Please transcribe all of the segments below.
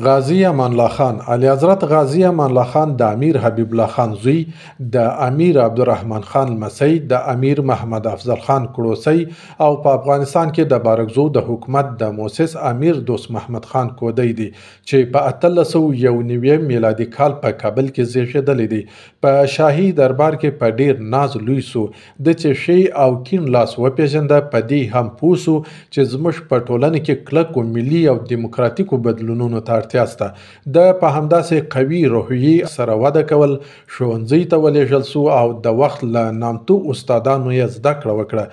غازي امان الله خان. اعلیحضرت غازي امان الله خان د امیر حبیب الله خان زوی، د امیر عبدالرحمن خان لمسی، د امیر محمد افضل خان کړوسی او په افغانستان کې د بارکزو د حکومت د موسس امیر دوست محمد خان کودی دی چې په 1891 میلادي کال په کابل کې زیږېدلی دی. په شاهي دربار کې په ډیر ناز لوی سو. ده چې ښی او کیڼ لاس وپېژنده، په دې هم پوه سو چې زموږ په ټولنه کې کلکو ملي او دیموکراتیکو بدلونونو ته اړتیا سته. ده په همداسې قوي روحیې سره وده کول، ښوونځي ته ولېږل سو او د وخت له نامتو استادانو یې زده کړه وکړه.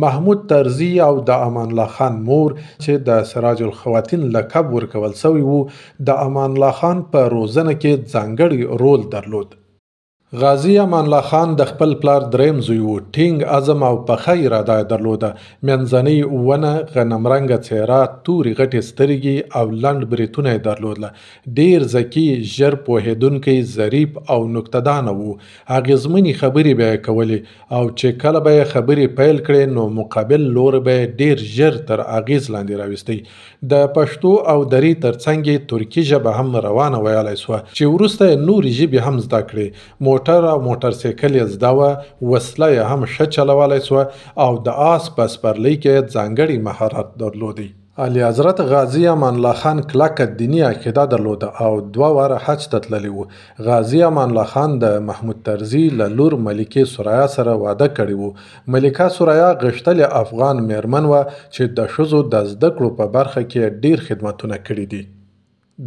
محمود طرزي او د امان الله خان مور چې د سراج الخواتین لقب ورکول سوی وو، د امان الله خان په روزنه کې ځانګړی رول درلود. غازي امان الله خان د خپل پلار دریم زوی و. ټینګ عزم او پخه اراده یې درلوده. منځنۍ ونه، غنمرنګه څېره، تورې غټې سترګې او لنډ بریتونه یې درلودله. ډېر ذکي، ژر پوهېدونکی، ظریف او نکته دانه و. اغېزمنې خبرې به یې کولې او چې کله به یې خبرې پیل کړې نو مقابل لوری به یې ډېر ژر تر اغېز لاندې راوستی. د پښتو او دري ترڅنګ یې ترکي ژبه هم روانه ویلای سوه چې وروسته یې نورې ژبې هم زده کړې. موټر او موټر سایکل یې زده وه، وسله یې هم ښه چلولی سوه او د آس په سپرلۍ کې یې ځانګړی مهارت درلودی. اعلیحضرت غازي امان الله خان کلکه دیني عقیده درلوده او دوه واره حج ته تللی و. غازي امان الله خان د محمود طرزي له لور ملکې ثریا سره واده کړی و. ملکه ثریا غښتلې افغان میرمن وه چې د ښځو د زده کړو په برخه کې یې ډېر خدمتونه کړي دي.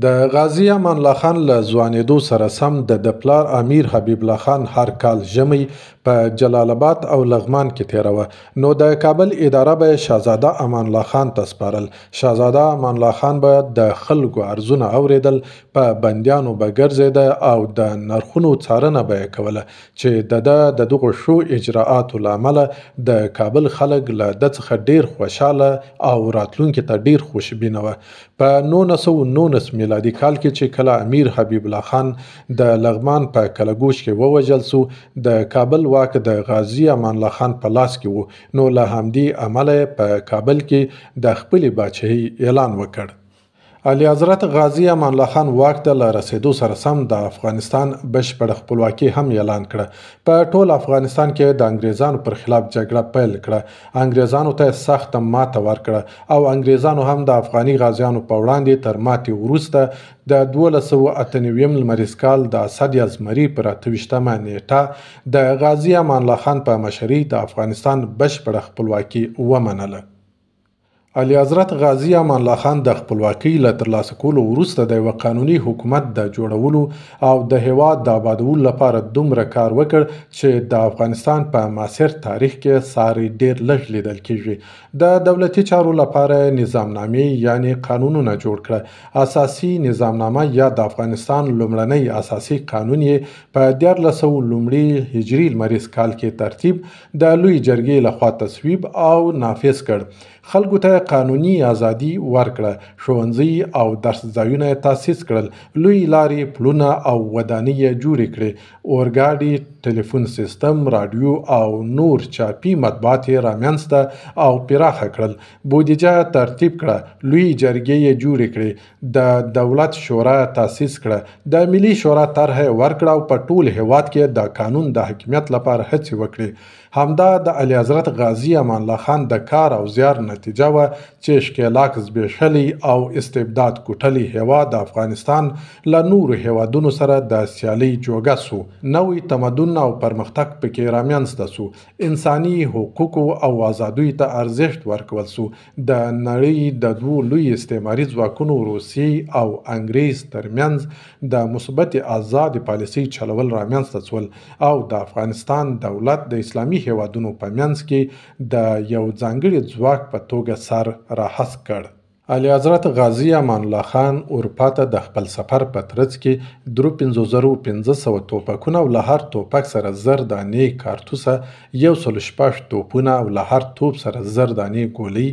د غازي امان الله خان له ځوانېدو سره سم د ده پلار امیر حبیب الله خان هر کال ژمی په جلال اباد او لغمان کې تېروه، نو د کابل اداره به یې شهزاده امان الله خان ته سپارل. شهزاده امان الله خان به د خلکو عرضونه اورېدل، په بندیانو به ګرځېده او د نرخونو څارنه به یې کوله چې د ده د دغو ښو اجراآتو له امله د کابل خلک له ده څخه ډېر خوشحاله او راتلونکي ته ډېر خوشبینه وه. په 1919 میلادي کال کې چې کله امیر حبیب الله خان د لغمان په کلګوش کې ووژل سو، د کابل واک د غازي امان الله خان په لاس کې و، نو له همدې امله یې په کابل کې د خپلې باچهۍ اعلان وکړ. اعلیحضرت غازي امان الله خان واک ته له رسېدو سره سم د افغانستان بشپړه خپلواکي هم اعلان کړه. په ټول افغانستان کې د انګریزانو پر خلاف جګړه پیل کړه. انګریزانو ته یې سخته ماته ورکړه او انګریزانو هم د افغاني غازیانو په وړاندې تر ماتې وروسته د 1298 لمریز کال د اسد یا زمري پر 28مه نېټه د غازي امان الله خان په مشرۍ د افغانستان بشپړه خپلواکي ومنله. اعلیحضرت غازي امان الله خان د خپلواکۍ له ترلاسه کولو وروسته د یوه قانوني حکومت د جوړولو او د هېواد د آبادولو لپاره دومره کار وکړ چې د افغانستان په معاصر تاریخ کې ساری ډېر لږ لیدل کېږي. د دولتي چارو لپاره یې نظامنامې یعنې قانونونه جوړ کړه. اساسي نظامنامه یا د افغانستان لومړنی اساسي قانون یې په 1301 هجري لمریز کال کې ترتیب، د لویې جرګې لخوا تصویب او نافذ کړ. خلکو ته قانوني ازادي ورکړه، ښوونځي او درس ځایونه یې تاسیس کړل، لویې لارې، پلونه او ودانۍ یې جوړې کړې، اورګاډي، ټلیفون سیستم، راډیو او نور چاپي مطبوعات یې رامنځته او پراخه کړل، بودیجه ترتیب کړه، لویې جرګې یې جوړې کړې، د دولت شورا تاسیس کړه، د ملي شورا طرحه یې ورکړه او په ټول هېواد کې د قانون د حاکمیت لپاره هڅې وکړې. همدا د اعلیحضرت غازي امان الله خان د کار او زیار نتیجه وه چې ښکېلاک زبېښلی او استبداد کوټلی هېواد افغانستان له نورو هېوادونو سره د سیالۍ جوګه سو، نوی تمدن او پرمختګ پکې رامنځته سو، انساني حقوقو او ازادیو ته ارزښت ورکول سو، د نړۍ د دوو لوی استعماري ځواکونو روسیې او انګریز ترمنځ د مثبتې ازادې پالیسۍ چلول رامنځته سول او د افغانستان دولت د اسلامي هېوادونو په منځ کې د یو ځانګړي ځواک په توګه سر راهسک کړ. اعلیحضرت غازي امان الله خان اروپا ته د خپل سفر په ترڅ کې 53,500 توپکونه او له هر توپک سره 1000 دانې کارتوسه، 106 توپونه او له هر توپ سره 1000 دانې ګولۍ،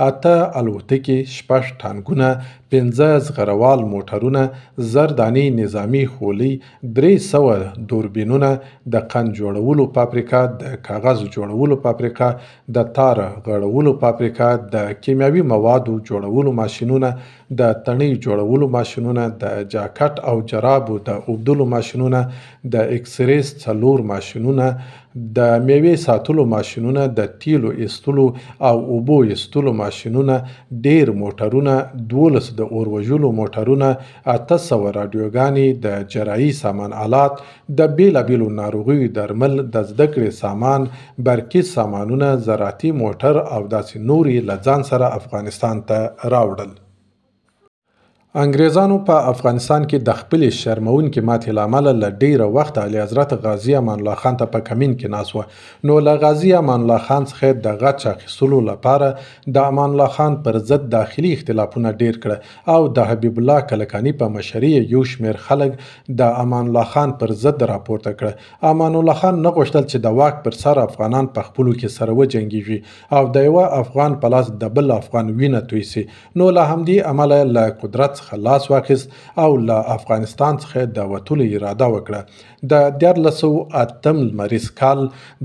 8 الوتکې، 6 ټانګونه، 5 زغروال موټرونه، 1000 دانې نظامي خولۍ، 300 دوربینونه، د قند جوړولو فابریکه، د کاغذ جوړولو فابریکه، د تار غړولو فابریکه، د کیمیاوي موادو جوړولو جوړولو ماشینونه، د تڼۍ جوړولو ماشینونه، د جاکټ او جرابو د اوبدلو ماشینونه، د اکسریس 4 ماشینونه، د میوې ساتلو ماشینونه، د تیلو ایستلو او اوبو ایستلو ماشینونه، ډیر موټرونه، 12 د اور وژلو موټرونه، 800 راډیوګانې، د جراحي سامان آلات، د بېلابېلو ناروغیو درمل، د زده کړې سامان، برقي سامانونه، زراعتي موټر او داسې نور یې له ځان سره افغانستان ته راوړل. انګریزانو په افغانستان کې د خپلې شرمونکې ماتې له امله له ډېره وخته اعلیحضرت غازي امان الله خان ته په کمین کې ناست وه، نو له غازي امان الله خان څخه د غچ اخیستلو لپاره د امان الله خان پر ضد داخلي اختلافونه ډېر کړه او د حبیب الله کلکاني په مشرۍ یو شمېر خلک د امان الله خان پر ضد راپورته کړه. امان الله خان نه غوښتل چې د واک پر سر افغانان په خپلو کې سره وجنګیږي او د یوه افغان په لاس د بل افغان وینه توی سي، نو له همدې امله له قدرت څخه لاس واخیست او له افغانستان څخه د وتلو اراده وکړه. د 1308 لمریز کال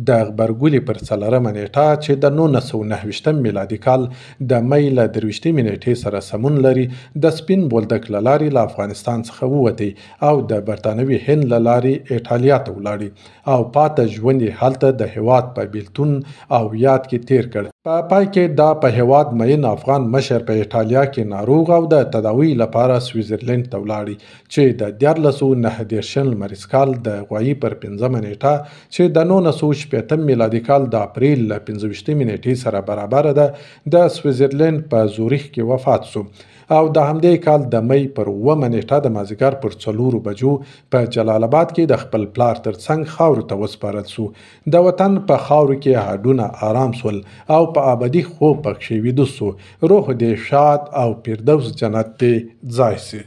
د غبرګولي پر 4 نیټه چې د 1929 میلادي کال د مۍ له 23 نیټې سره سمون لري، د سپین بولدک له لارې له افغانستان څخه ووتی او د برتانوي هند له لارې ایټالیا ته ولاړی او پاته ژوند یې هلته د هیواد په بیلتون او یاد کې تیر کړ. په پای کې دا په هیواد مین افغان مشر په ایټالیا کې ناروغ او د تداوي لپاره سویزرلند ته ولاړی چې د 1339 لمریز کال د غوایي پر 5 نیټه چې د 1960 میلادي کال د اپریل له 25 نیټې سره برابره ده، د سویزرلند په زوریخ کې وفات سو او د همدې کال د مۍ پر 7 نیټه د مازیګر پر 4 بجو په جلال آباد کې د خپل پلار تر څنګ خاورو ته وسپارل سو. د وطن په خاورو کې هډونه آرام سول او په ابدي خوب پکښې ویده سو. روح دې ښاد او فردوس جنت دې ځای سي.